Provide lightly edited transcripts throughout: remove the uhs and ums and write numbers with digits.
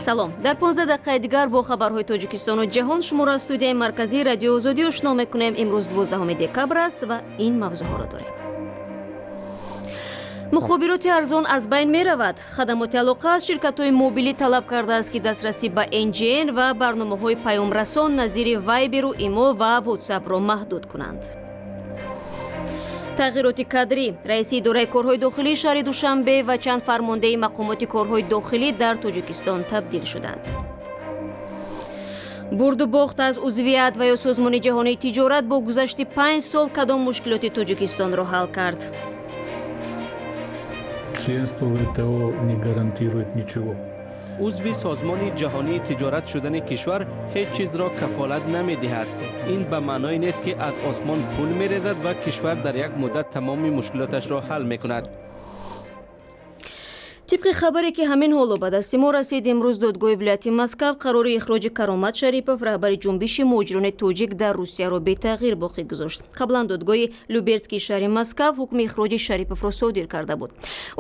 Салом. Дар 15 дақиқаи дигар бо хабарҳои Тоҷикистону ҷаҳон шуморо аз студияи марказии Радиои Озодӣ ошно мекунем. Имрӯз 12 декабр аст ва ин мавзӯъҳоро дорем. Мухобироти арзон аз байн меравад. Хадамоти алоқа аз ширкатҳои мобилӣ талаб кардааст, ки дастрасӣ ба NGN ва барномаҳои паёмрасон назири Вайберу Имо ва Ватсапро маҳдуд кунанд. Тағйироти кадрӣ: раиси идораи корҳои дохилии шаҳри Душанбе ва чанд фармондеҳи мақомоти корҳои дохилӣ дар Тоҷикистон табдил шуданд. Бурду бохт аз узвият ва ё Созмони ҷаҳонии тиҷорат: бо гузашти 5 сол кадом мушкилоти Тоҷикистонро ҳал кард? Членство в ВТО не гарантирует ничего. Узви Созмони ҷаҳонии тиҷорат шудани кишвар ҳеҷ чизро кафолат намедиҳад. Ин ба маъное нест, ки аз осмон пул мерезад ва кишвар дар як муддат тамоми мушкилоташро ҳал мекунад. Тибқи хабаре, ки ҳамин ҳоло ба дасти мо расид, имрӯз додгоҳи вилояти Москав қарори ихроҷи Каромат Шарипов, раҳбари ҷунбиши муҳоҷирони тоҷик дар Русияро, бетағйир боқӣ гузошт. Қаблан додгоҳи Люберецкии шаҳри Москав ҳукми ихроҷи Шариповро содир карда буд.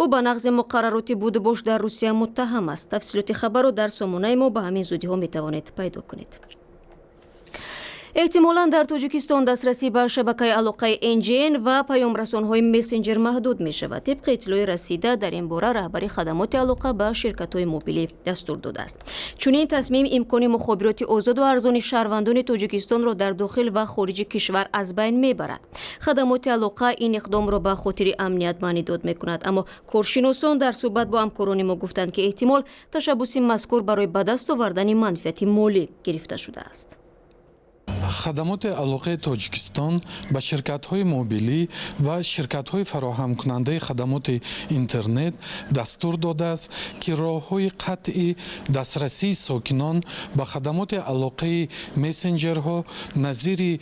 Ӯ ба нақзи муқаррароти будубош дар Русия муттаҳам аст. Тафсилоти хабарро дар сомонаи мо ба ҳамин зудиҳо метавонед пайдо кунед. Эҳтимолан дар Тоҷикистон дастрасӣ ба шабакаи алоқаи NGN ва паёмрасонҳои мессенҷер маҳдуд мешавад. Тибқи иттилои расида дар ин бора, раҳбари хадамоти алоқа ба ширкатҳои мобилӣ дастур додааст. Чунин тасмим имкони мухобироти озоду арзони шаҳрвандони Тоҷикистонро дар дохил ва хориҷи кишвар аз байн мебарад. Хадамоти алоқа ин иқдомро ба хотири амният маънидод мекунад, аммо коршиносон дар суҳбат бо ҳамкорони мо гуфтанд, ки эҳтимол ташаббуси мазкур барои ба даст овардани манфиати молӣ гирифта шудааст. Хадамоти алоқаи Тоҷикистон ба ширкатҳои мобилӣ ва ширкатҳои фароҳамкунандаи хадамоти интернет дастур додааст, ки роҳҳои қатъи дастрасии сокинон ба хадамоти алоқаи мессенҷерҳо назири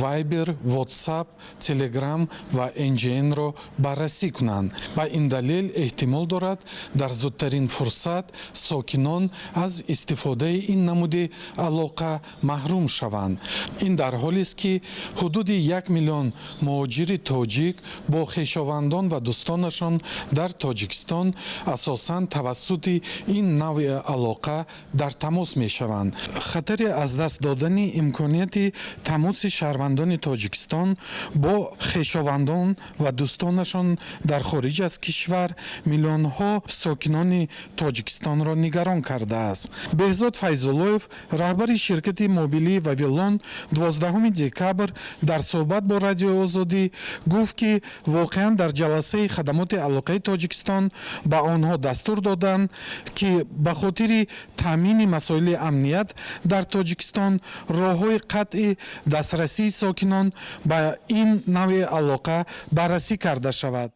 Вайбер, Ватсап, Телеграм ва NGN-ро баррасӣ кунанд. Ба ин далел эҳтимол дорад, дар зудтарин фурсат сокинон аз истифодаи ин намуди алоқа маҳрум шаванд. Ин дар ҳолест, ки ҳудуди 1 миллион муҳоҷири тоҷик бо хешовандон ва дӯстонашон дар Тоҷикистон асосан тавассути ин навъи алоқа дар тамос мешаванд. Хатари аз даст додани имконияти тамоси шаҳрвандони Тоҷикистон бо хешовандон ва дӯстонашон дар хориҷ аз кишвар миллионҳо сокинони Тоҷикистонро нигарон кардааст. Беҳзод Файзуллоев, раҳбари ширкати мобилии Вавилон, 12 декабр дар суҳбат бо Радиои Озодӣ гуфт, ки воқеан дар ҷаласаи хадамоти алоқаи Тоҷикистон ба онҳо дастур доданд, ки ба хотири таъмини масоили амният дар Тоҷикистон роҳҳои қатъи дастрасии сокинон ба ин навъи алоқа баррасӣ карда шавад.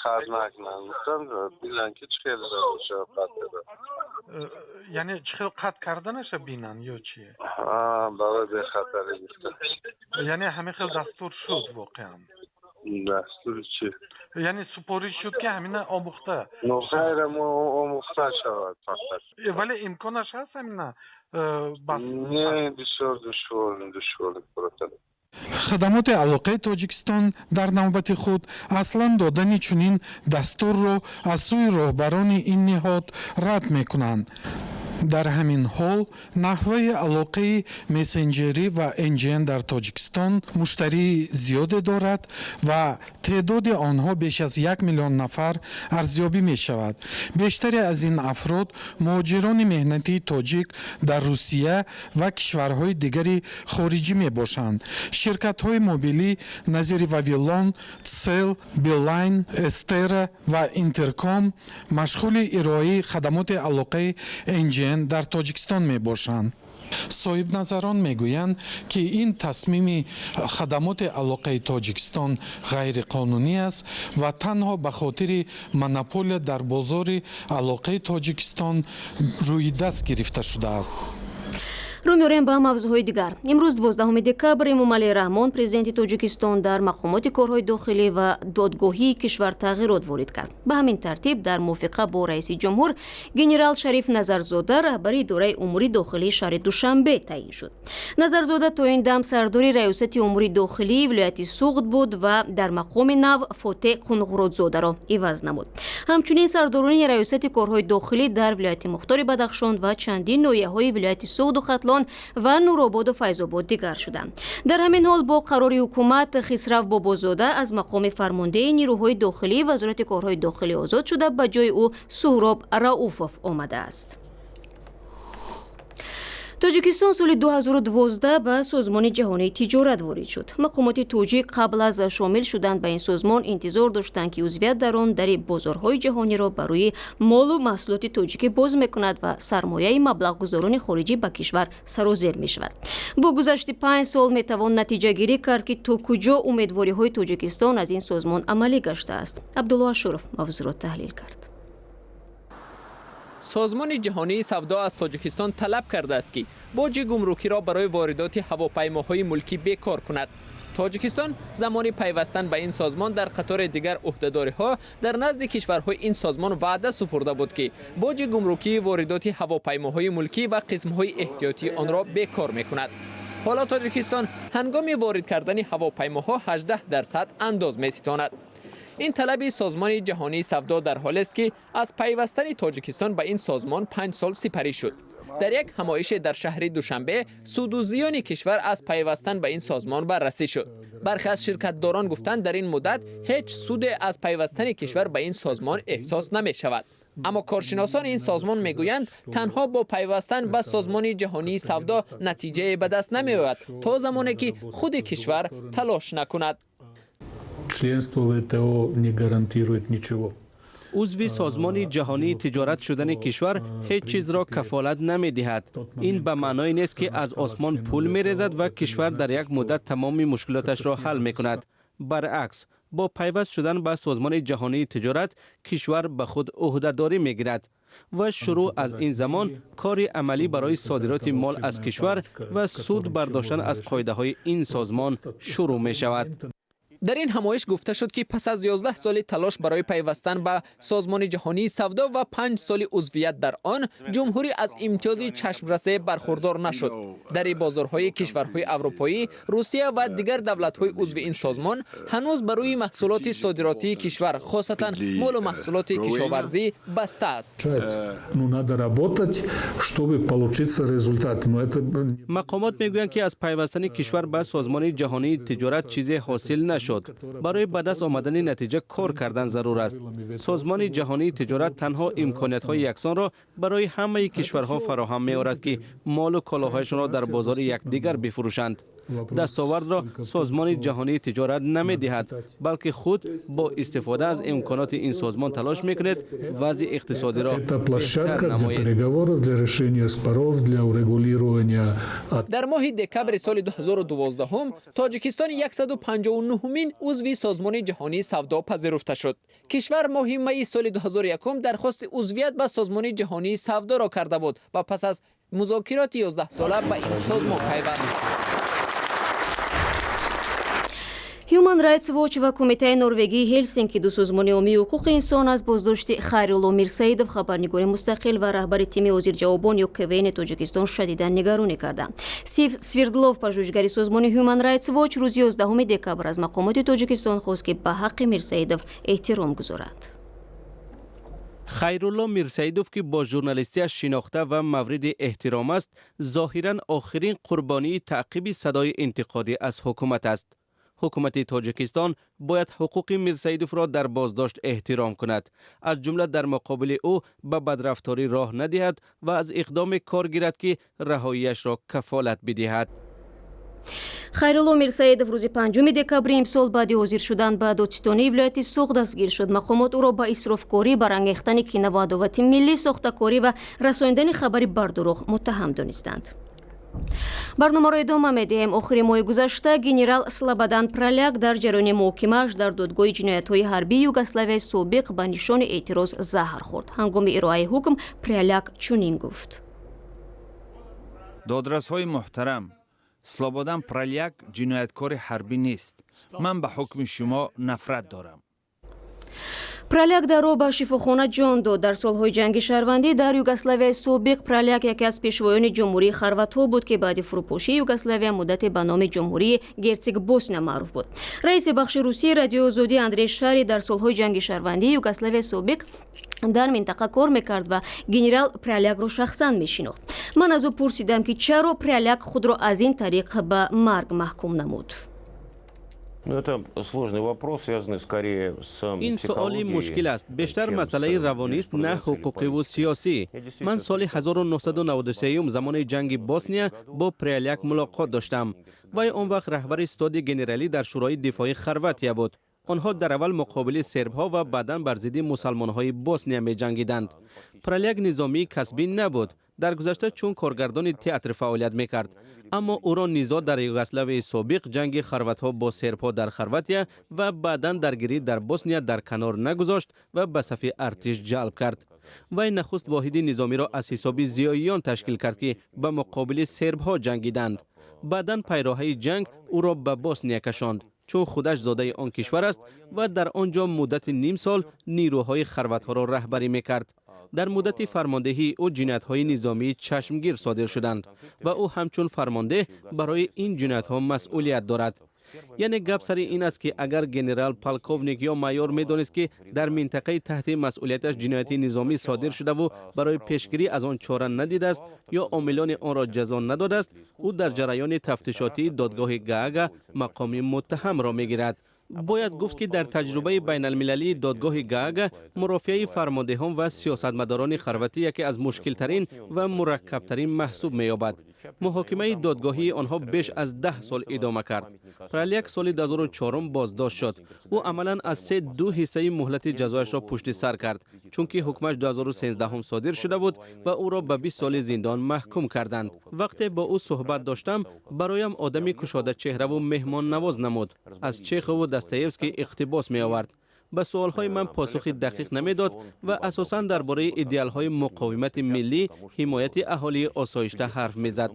Қатъ накунанд, гуфтам, бинанд, ки чӣ хел қатъ карда. Яъне чӣ хел қатъ карданаша бинанд ё чи? Барои бехатарӣ гуфта. Яъне ҳамин хел дастур шуд воқеан? Дастури чӣ? Яъне супориш шуд, ки ҳамина омӯхта Ну, хайра, омӯхта шавад фақат. Вале имконаш ҳаст ҳамина бас? Не, бисёр душвор, душвор. Хадамоти алоқаи Тоҷикистон дар навбати худ аслан додани чунин дастурро аз сӯи роҳбарони ин ниҳод рад мекунанд. Дар ҳамин ҳол наҳваи алоқаи мессенҷерӣ ва NGN дар Тоҷикистон муштарии зиёде дорад ва теъдоди онҳо беш аз 1 миллион нафар арзёбӣ мешавад. Бештаре аз ин афрод муҳоҷирони меҳнатии тоҷик дар Русия ва кишварҳои дигари хориҷӣ мебошанд. Ширкатҳои мобилӣ назири Вавилон, Тсел, Билайн, Эстера ва Интерком машғули ироаи хадамоти алоқаи NGN дар Тоҷикистон мебошанд. Соҳибназарон мегӯянд, ки ин тасмими хадамоти алоқаи Тоҷикистон ғайриқонунӣ аст ва танҳо ба хотири монополия дар бозори алоқаи Тоҷикистон рӯи даст гирифта шудааст. Рӯ меорем ба мавзӯъҳои дигар. Имрӯз, 12 декабр, Эмомалӣ Раҳмон, президенти Тоҷикистон, дар мақомоти корҳои дохилӣ ва додгоҳии кишвар тағйирот ворид кард. Ба ҳамин тартиб, дар мувофиқа бо раиси ҷумҳур, генерал Шариф Назарзода раҳбари идораи умури дохилии шаҳри Душанбе таъин шуд. Назарзода то ин дам сардори раёсати умури дохилии вилояти Суғд буд ва дар мақоми нав Фотеҳ Қунғуродзодаро иваз намуд. Ҳамчунин сардорони раёсати корҳои дохилӣ дар вилояти мухтори Бадахшон ва чандин ноҳияҳои вилояти Суғду Хатлон ва Нурободу Файзобод дигар шуданд. Дар ҳамин ҳол, бо қарори ҳукумат, Хисрав Бобозода аз мақоми фармондеҳи нирӯҳои дохилии Вазорати корҳои дохилӣ озод шуда, ба ҷои ӯ Суҳроб Рауфов омадааст. Тоҷикистон соли 2012 ба Созмони ҷаҳонии тиҷорат ворид шуд. Мақомоти тоҷик қабл аз шомил шудан ба ин созмон интизор доштанд, ки узвият дар он дари бозорҳои ҷаҳониро ба рӯи молу маҳсулоти тоҷикӣ боз мекунад ва сармояи маблағгузорони хориҷӣ ба кишвар сарозер мешавад. Бо гузашти 5 сол метавон натиҷагирӣ кард, ки то куҷо умедвориҳои Тоҷикистон аз ин созмон амалӣ гаштааст. Абдулло Ашуров мавзӯъро таҳлил кард. Созмони ҷаҳонии савдо аз Тоҷикистон талаб кардааст, ки боҷи гумрукиро барои воридоти ҳавопаймоҳои мулкӣ бекор кунад. Тоҷикистон замони пайвастан ба ин созмон дар қатори дигар ӯҳдадориҳо дар назди кишварҳои ин созмон ваъда супурда буд, ки боҷи гумрукии воридоти ҳавопаймоҳои мулкӣ ва қисмҳои эҳтиётии онро бекор мекунад. Ҳоло Тоҷикистон ҳангоми ворид кардани ҳавопаймоҳо 18% андоз меситонад. Ин талаби Созмони ҷаҳонии савдо дар ҳолест, ки аз пайвастани Тоҷикистон ба ин созмон 5 сол сипарӣ шуд. Дар як ҳамоише дар шаҳри Душанбе суду зиёни кишвар аз пайвастан ба ин созмон баррасӣ шуд. Бархе аз ширкатдорон гуфтанд, дар ин муддат ҳеҷ суде аз пайвастани кишвар ба ин созмон эҳсос намешавад. Аммо коршиносони ин созмон мегӯянд, танҳо бо пайвастан ба Созмони ҷаҳонии савдо натиҷае ба даст намеояд, то замоне ки худи кишвар талош накунад. Членство в ВТО не гарантирует ничего. Узви Созмони ҷаҳонии тиҷорат шудани кишвар ҳеҷ чизро кафолат намедиҳад. Ин ба маъное нест, ки аз осмон пул мерезад ва кишвар дар як муддат тамоми мушкилоташро ҳал мекунад. Баръакс, бо пайваст шудан ба Созмони ҷаҳонии тиҷорат кишвар ба худ ӯҳдадорӣ мегирад ва шурӯъ аз ин замон кори амалӣ барои содироти мол аз кишвар ва суд бардоштан аз қоидаҳои ин созмон шурӯъ мешавад. Дар ин ҳамоиш гуфта шуд, ки пас аз 11 соли талош барои пайвастан ба Созмони ҷаҳонии савдо ва 5 соли узвият дар он, ҷумҳурӣ аз имтиёзи чашмрасе бархурдор нашуд. Дари бозорҳои кишварҳои аврупоӣ, Русия ва дигар давлатҳои узви ин созмон ҳанӯз ба рӯи маҳсулоти содиротии кишвар, хосатан молу маҳсулоти кишоварзӣ, баста аст. Ну, надо работать, чтобы получиться результат. Но это Мақомот мегӯянд, ки аз пайвастани кишвар ба Созмони ҷаҳонии тиҷорат чизе ҳосил нашуд. Барои ба даст омадани натиҷа кор кардан зарур аст. Созмони ҷаҳонии тиҷорат танҳо имкониятҳои яксонро барои ҳамаи кишварҳо фароҳам меорад, ки молу колоҳояшонро дар бозори якдигар бифурӯшанд. Дастовардро Созмони ҷаҳонии тиҷорат намедиҳад, балки худ бо истифода аз имконоти ин созмон талош мекунед вазъи иқтисодиро Это площадка для переговоров, для решения споров, для урегулирования. Дар моҳи декабри соли 2012 Тоҷикистон 159-мин узви Созмони ҷаҳонии савдо пазируфта шуд. Кишвар моҳи майи соли 2001 дархости узвият ба Созмони ҷаҳонии савдоро карда буд ва пас аз музокироти 11сола ба ин созмон пайваст. Human Rights Watch ва Кумитаи Норвегии Ҳелсинки, ду созмони омии ҳуқуқи инсон, аз боздошти Хайрулло Мирсаидов, хабарнигори мустақил ва раҳбари тими ҳозирҷавобон ё КВН Тоҷикистон, шадидан нигаронӣ карданд. Стив Свирдлов, пажӯҳишгари созмони Human Rights Watch, рӯзи 11 декабр аз мақомоти Тоҷикистон хост, ки ба ҳаққи Мирсаидов эҳтиром гузоранд. Хайрулло Мирсаидов, ки бо журналистиаш шинохта ва мавриди эҳтиром аст, зоҳиран охирин қурбонии таъқиби садои интиқодӣ аз ҳукумат аст. Ҳукумати Тоҷикистон бояд ҳуқуқи Мирсаидовро дар боздошт эҳтиром кунад, аз ҷумла дар муқобили ӯ ба бадрафторӣ роҳ надиҳад ва аз иқдоме кор гирад, ки раҳоияшро кафолат бидиҳад. Хайрулло Мирсаидов рӯзи 5 декабри имсол баъди ҳозир шудан ба додситонии вилояти Суғд дастгир шуд. Мақомот ӯро ба исрофкорӣ, барангехтани кинаву адовати миллӣ, сохтакорӣ ва расонидани хабари бардурӯғ муттаҳам донистанд. Барномаро идома медиҳем. Охири моҳи гузашта генерал Слободан Праляк дар ҷараёни муҳокимааш дар додгоҳи ҷиноятҳои ҳарбии Югославияи собиқ ба нишони эътироз заҳр хӯрд. Ҳангоми ироаи ҳукм Праляк чунин гуфт: Додрасҳои муҳтарам, Слободан Праляк ҷинояткори ҳарбӣ нест. Ман ба ҳукми шумо нафрат дорам. Праляк дар роҳ ба шифохона ҷон дод. Дар солҳои ҷанги шаҳрвандӣ дар Югославияи собиқ Праляк яке аз пешвоёни Ҷумҳурии Хорватҳо буд, ки баъди фурӯпошии Югославия муддате ба номи Ҷумҳурии Герцег Босна маъруф буд. Раиси бахши русии Радиои Озодӣ Андрей Шари дар солҳои ҷанги шаҳрвандии Югославияи собиқ дар минтақа кор мекард ва генерал Пралякро шахсан мешинохт. Ман аз ӯ пурсидам, ки чаро Праляк худро аз ин тариқ ба марг маҳкум намуд. Ну, это сложный вопрос, связанный скорее с Ин суоли мушкил аст, бештар масъалаи равонист, на ҳуқуқиву сиёсӣ. Ман соли 1993 замони ҷанги Босния бо Приаляк мулоқот доштам. Вай он вақт раҳбари стоди генералӣ дар Шӯрои дифои Хорватия буд. Онҳо дар аввал муқобили сербҳо ва баъдан бар зидди мусалмонҳои Босния меҷангиданд. Праляк низомии касбӣ набуд, дар гузашта чун коргардони театр фаъолият мекард, аммо ӯро низоъ дар Югославияи собиқ, ҷанги хорватҳо бо сербҳо дар Хорватия ва баъдан даргирӣ дар Босния дар канор нагузошт ва ба сафи артиш ҷалб кард. Вай нахуст воҳиди низомиро аз ҳисоби зиёиён ташкил кард, ки ба муқобили сербҳо ҷангиданд. Баъдан пайроҳаи ҷанг ӯро ба Босния кашонд, чун худаш зодаи он кишвар аст, ва дар он ҷо муддати ним сол нирӯҳои хорватҳоро раҳбарӣ мекард. Дар муддати фармондеҳии ӯ ҷиноятҳои низомии чашмгир содир шуданд ва ӯ ҳамчун фармондеҳ барои ин ҷиноятҳо масъулият дорад. Яъне гап сари ин аст, ки агар генерал, полковник ё майор медонист, ки дар минтақаи таҳти масъулияташ ҷинояти низомӣ содир шудаву барои пешгирӣ аз он чора надидааст ё омилони онро ҷазо надодааст, ӯ дар ҷараёни тафтишотии додгоҳи Гаага мақоми муттаҳамро мегирад. Бояд гуфт, ки дар таҷрибаи байналмилалии додгоҳи Гаага мурофиаи фармондеҳон ва сиёсатмадорони хорватӣ яке аз мушкилтарин ва мураккабтарин маҳсуб меёбад. Муҳокимаи додгоҳии онҳо беш аз 10 сол идома кард. Праляк соли 2004 боздошт шуд. Ӯ амалан аз се ду ҳиссаи муҳлати ҷазояшро пушти сар кард, чунки ҳукмаш 2013 содир шуда буд ва ӯро ба 20 соли зиндон маҳкум карданд. Вақте бо ӯ суҳбат доштам, бароям одами кушодачеҳраву меҳмоннавоз намуд. Аз Чехову Достоевский иқтибос меовард, ба суолҳои ман посухи дақиқ намедод ва асосан дар бораи идеалҳои муқовимати миллӣ, ҳимояти аҳолии осоишта ҳарф мезад.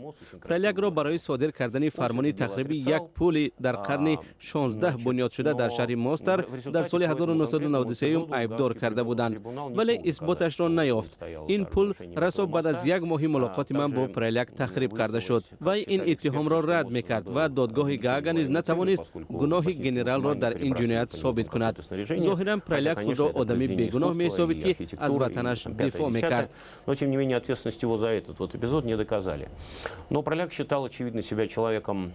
Пралякро барои содир кардани фармони тахриби як пули дар қарни 16 бунёдшуда дар шаҳри Мостар дар соли 1993 айбдор карда буданд, вале исботашро наёфт. Ин пул расо баъд аз як моҳи мулоқоти ман бо Праляк тахриб карда шуд. Вай ин иттиҳомро рад мекард ва додгоҳи Гаага низ натавонист гуноҳи генералро дар ин ҷиноят собит кунад. Зоҳиран, Праляк худро одами бегуноҳ меҳисобид, ки аз ватанаш дифоъ мекард. Но тем не менее ответственность его за этот вот эпизод не доказали. Но Праляк считал, очевидно, себя человеком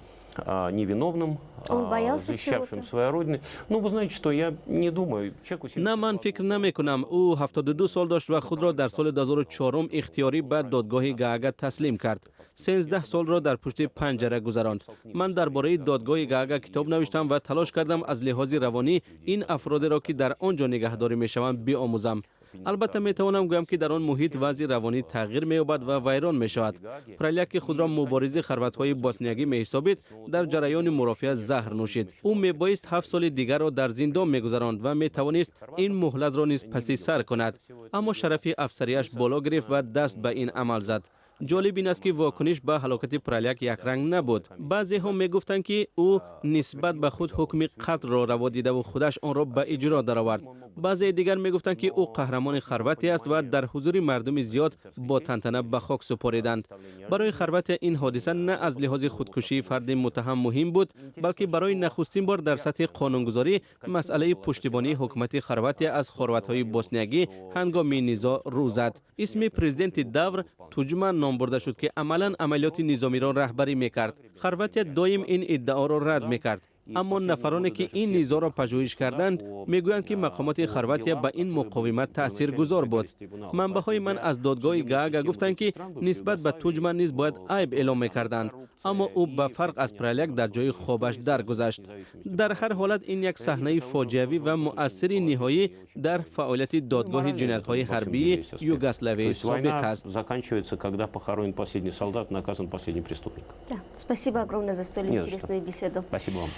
невиновным, Он боялся защищавшим чего-то? свою родину. Ну, вы знаете, что я не думаю. Человеку На, ман фикр намекунам. Ӯ 72 сол дошт ва худро дар соли 2004 ихтиёрӣ ба додгоҳи Гаага таслим кард. 13 солро дар пушти панҷара гузаронд. Ман дар бораи додгоҳи Гаага китоб навиштам ва талош кардам аз лиҳози равонӣ ин афродеро, ки дар он ҷо нигаҳдорӣ мешаванд, биомӯзам. Албатта, метавонам гӯям, ки дар он муҳит вазъи равонӣ тағйир меёбад ва вайрон мешавад. Праляк, ки худро муборизи хорватҳои босниягӣ меҳисобид, дар ҷараёни мурофиа заҳр нӯшид. Ӯ мебоист 7 соли дигарро дар зиндон мегузаронд ва метавонист ин муҳлатро низ паси сар кунад, аммо шарафи афсариаш боло гирифт ва даст ба ин амал зад. Ҷолиб ин аст, ки вокуниш ба ҳалокати Праляк якранг набуд. Баъзеҳо мегуфтанд, ки ӯ нисбат ба худ ҳукми қатлро раво дидаву худаш онро ба иҷро даровард. Баъзеи дигар мегуфтанд, ки ӯ қаҳрамони Хорватия аст ва дар ҳузури мардуми зиёд бо тантана ба хок супориданд. Барои Хорватия ин ҳодиса на аз лиҳози худкушии фарди муттаҳам муҳим буд, балки барои нахустин бор дар сатҳи қонунгузорӣ масъалаи пуштибонии ҳукумати Хорватия аз хорватҳои босниягӣ ҳангоми низоъ рӯ зад. Исми президенти давр Туҷман ном бурда шуд, ки амалан амалиёти низомиро раҳбарӣ мекард. Хорватия доим ин иддаоро рад мекард, аммо нафароне, ки ин низоъро пажӯҳиш карданд, мегӯянд, ки мақомоти Хорватия ба ин муқовимат таъсиргузор буд. Манбаъҳои ман аз додгоҳи Гаага гуфтанд, ки нисбат ба Туҷман низ бояд айб эълом мекарданд, аммо ӯ ба фарқ аз Праляк дар ҷои хобаш даргузашт. Дар ҳар ҳолат, ин як саҳнаи фоҷиавӣ ва муассири ниҳоӣ дар фаъолияти додгоҳи ҷиноятҳои ҳарбии Югославияи собиқ аст. Заканчивается, когда похоронен последний солдат, наказан последний преступник. Да. Спасибо огромное за столь Не за что. интересную беседу. Спасибо вам.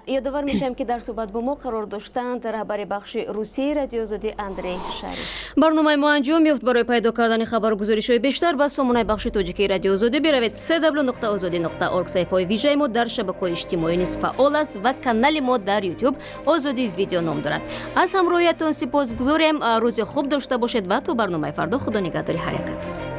Ёдовар мешавем, ки дар суҳбат бо мо қарор доштанд раҳбари бахши русии Радиои Озодӣ Андрей Шариф. Барномаи мо анҷом ёфт. Барои пайдо кардани хабару гузоришҳои бештар ба сомонаи бахши тоҷикии Радиои Озодӣ биравед: cw.ozodi.org. Саҳифаҳои вижаи мо дар шабакаҳои иҷтимоӣ низ фаъол аст ва канали мо дар Ютуб «Озодӣ Видео» ном дорад. Аз ҳамроҳиятон сипосгузорем. Рӯзи хуб дошта бошед ва то барномаи фардо худо нигаҳдори ҳар якатон.